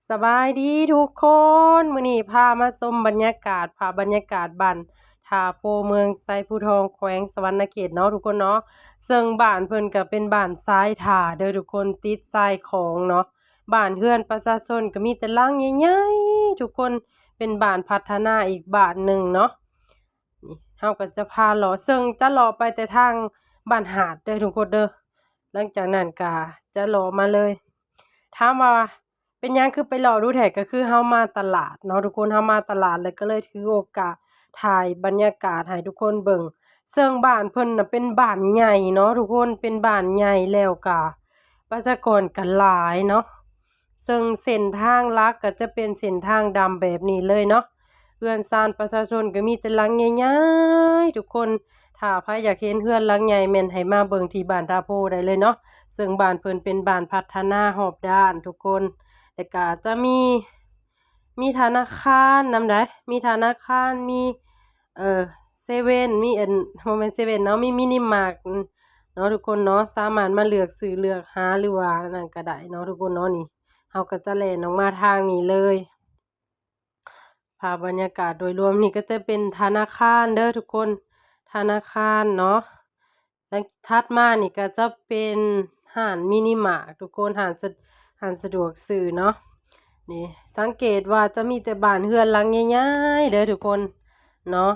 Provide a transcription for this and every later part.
ສະບາຍດີທຸກຄົນ, ມື້ນີ້ພາມາຊົມບັນຍາກາດ ພາບບັນຍາກາດບ້ານທ່າໂພ ເມືອງໄຊພູທອງ ແຂວງສະຫວັນນະເຂດເນາະທຸກຄົນເນາະ. ເຊິ່ງບ້ານເພິ່ນກໍເປັນບ້ານຊາຍທ່າເດີທຸກຄົນ, ຕິດຊາຍຂອງເນາະ. ບ້ານເຮືອນປະຊາຊົນກໍມີແຕ່ຫຼັງໃຫຍ່ໆທຸກຄົນ, ເປັນບ້ານພັດທະນາອີກບ້ານໜຶ່ງເນາະ. ນີ້ເຮົາກໍຈະພາເລາະ, ເຊິ່ງຈະເລາະໄປແຕ່ທາງບ້ານຫາດເດີທຸກຄົນເດີ. ຫຼັງຈາກນັ້ນກໍຈະເລາະມາເລີຍ. ຖາມວ່າເປັນຫຍັງຄືໄປເລາະດູແທ້? ກໍຄືເຮົາມາຕະຫຼາດເນາະທຸກຄົນ, ເຮົາມາຕະຫຼາດແລ້ວກໍເລີຍຖືໂອກາດຖ່າຍບັນຍາກາດໃຫ້ທຸກຄົນເບິ່ງ. ເຊິ່ງບ້ານເພິ່ນນະເປັນບ້ານໃຫຍ່ເນາະທຸກຄົນ, ເປັນບ້ານໃຫຍ່ແລ້ວກໍປະຊາກອນກໍຫຼາຍເນາະ. ເຊິ່ງເສັ້ນທາງຫຼັກກໍຈະເປັນເສັ້ນທາງດຳແບບນີ້ເລີຍເນາະ. ເຮືອນຊານປະຊາຊົນກໍມີແຕ່ຫຼັງໃຫຍ່ໆທຸກຄົນ. ຖ້າໃຜຢາກເຫັນເຮືອນຫຼັງໃຫຍ່ແມ່ນໃຫ້ມາເບິ່ງທີ່ບ້ານທ່າໂພໄດ້ເລີຍເນາະ. ເຊິ່ງບ້ານເພິ່ນເປັນບ້ານພັດທະນາຮອບດ້ານທຸກຄົນ. ແລ້ວກໍຈະມີ ມີທະນາຄານນຳໃດ໋, ມີທະນາຄານ, ມີ ເອີ ເຊເວັ່ນ, ມີອັນ ບໍ່ແມ່ນເຊເວັ່ນເນາະ, ມີມິນິມາດເນາະທຸກຄົນເນາະ. ສາມາດມາເລືອກຊື້ເລືອກຫາ ຫຼືວ່າອັນນັ້ນກໍໄດ້ເນາະທຸກຄົນເນາະ. ນີ້ເຮົາກໍຈະແລ່ນອອກມາທາງນີ້ເລີຍ. ພາບບັນຍາກາດໂດຍລວມ ນີ້ກໍຈະເປັນທະນາຄານເດີທຸກຄົນ, ທະນາຄານເນາະ. ຫຼັງຖັດມານີ້ກໍຈະເປັນຮ້ານມິນິມາດທຸກຄົນ, ຮ້ານສະ ຮ້ານສະດວກຊື້ເນາະ. ນີ້ສັງເກດວ່າຈະມີແຕ່ບ້ານເຮືອນຫຼັງໃຫຍ່ໆເດີທຸກຄົນເນາະ.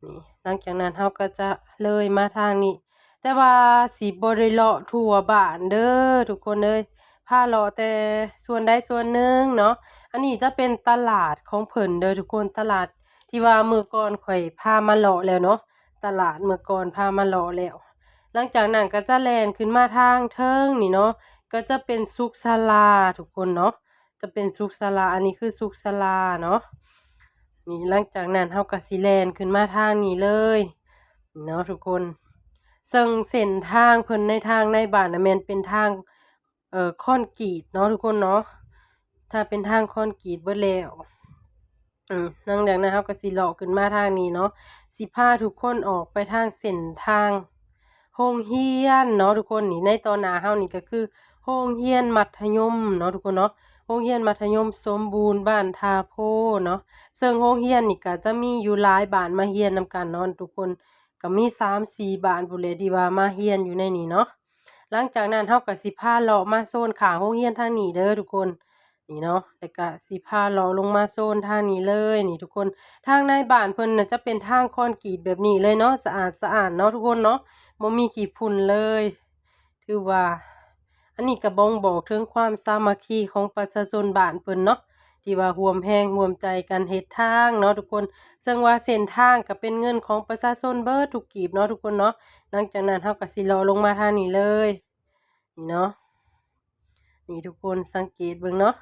ນີ້ ຫຼັງຈາກນັ້ນເຮົາກໍຈະເລີຍມາທາງນີ້, ແຕ່ວ່າຊິບໍ່ໄດ້ເລາະທົ່ວບ້ານເດີທຸກຄົນເອີຍ, ພາເລາະແຕ່ສ່ວນໃດສ່ວນໜຶ່ງເນາະ. ອັນນີ້ຈະເປັນຕະຫຼາດຂອງເພິ່ນເດີທຸກຄົນ, ຕະຫຼາດທີ່ວ່າມື້ກ່ອນຂ້ອຍພາມາເລາະແລ້ວເນາະ, ຕະຫຼາດມື້ກ່ອນພາມາເລາະແລ້ວ. ຫຼັງຈາກນັ້ນກໍຈະແລ່ນຂຶ້ນມາທາງເທິງນີ້ເນາະ, ກໍຈະເປັນສຸກສາລາທຸກຄົນເນາະ. ຈະເປັນສຸກສາລາ, ອັນນີ້ຄືສຸກສາລາເນາະ. ນີ້ ຫຼັງຈາກນັ້ນເຮົາກໍຊິແລ່ນຂຶ້ນມາທາງນີ້ເລີຍເນາະທຸກຄົນ. ເຊິ່ງເສັ້ນທາງເພິ່ນໃນທາງໃນບ້ານນະແມ່ນເປັນທາງ ເອີ ຄອນກຣີດເນາະທຸກຄົນເນາະ, ຖ້າເປັນທາງຄອນກຣີດເບິດແລ້ວ. ອືມ ຫຼັງຈາກນັ້ນເຮົາກໍຊິເລາະຂຶ້ນມາທາງນີ້ເນາະ, ຊິພາທຸກຄົນອອກໄປທາງເສັ້ນທາງ ໂຮງຮຽນເນາະທຸກຄົນ. ນີ້ໃນຕໍ່ໜ້າເຮົານີ້ກໍຄືໂຮງຮຽນມັດທະຍົມເນາະທຸກຄົນເນາະ, ໂຮງຮຽນມັດທະຍົມສົມບູນບ້ານທ່າໂພເນາະ. ເຊິ່ງໂຮງຮຽນນີ້ກໍຈະມີຢູ່ຫຼາຍບ້ານມາຮຽນນຳກັນເນາະທຸກຄົນ, ກໍມີສາມສີ່ບ້ານພຸ້ນແຫຼະທີ່ວ່າມາຮຽນຢູ່ໃນນີ້ເນາະ. ຫຼັງຈາກນັ້ນເຮົາກໍຊິພາເລາະມາໂຊນຂ້າງໂຮງຮຽນທາງນີ້ເດີທຸກຄົນ. ນີ້ເນາະ, ແລ້ວກະຊິພາເລາະລົງມາໂຊນທາງນີ້ເລີຍນີ້ທຸກຄົນ. ທາງໃນບ້ານເພິ່ນນະຈະເປັນທາງຄອນກຣີດແບບນີ້ເລີຍເນາະ, ສະອາດສະອ້ານເນາະທຸກຄົນເນາະ, ບໍ່ມີຂີ້ຝຸ່ນເລີຍ. ຖືວ່າອັນນີ້ກະບົ່ງບອກເຖິງຄວາມສາມັກຄີຂອງປະຊາຊົນບ້ານເພິ່ນເນາະ, ທີ່ວ່າຮ່ວມແຮງຮ່ວມໃຈກັນເຮັດທາງເນາະທຸກຄົນ. ເຊິ່ງວ່າເສັ້ນທາງກະເປັນເງິນຂອງປະຊາຊົນເບິດທຸກກີບເນາະທຸກຄົນເນາະ. ຫຼັງຈາກນັ້ນເຮົາກະຊິເລາະລົງມາທາງນີ້ເລີຍ. ນີ້ເນາະ, ນີ້ທຸກຄົນສັງເກດເບິ່ງເນາະ,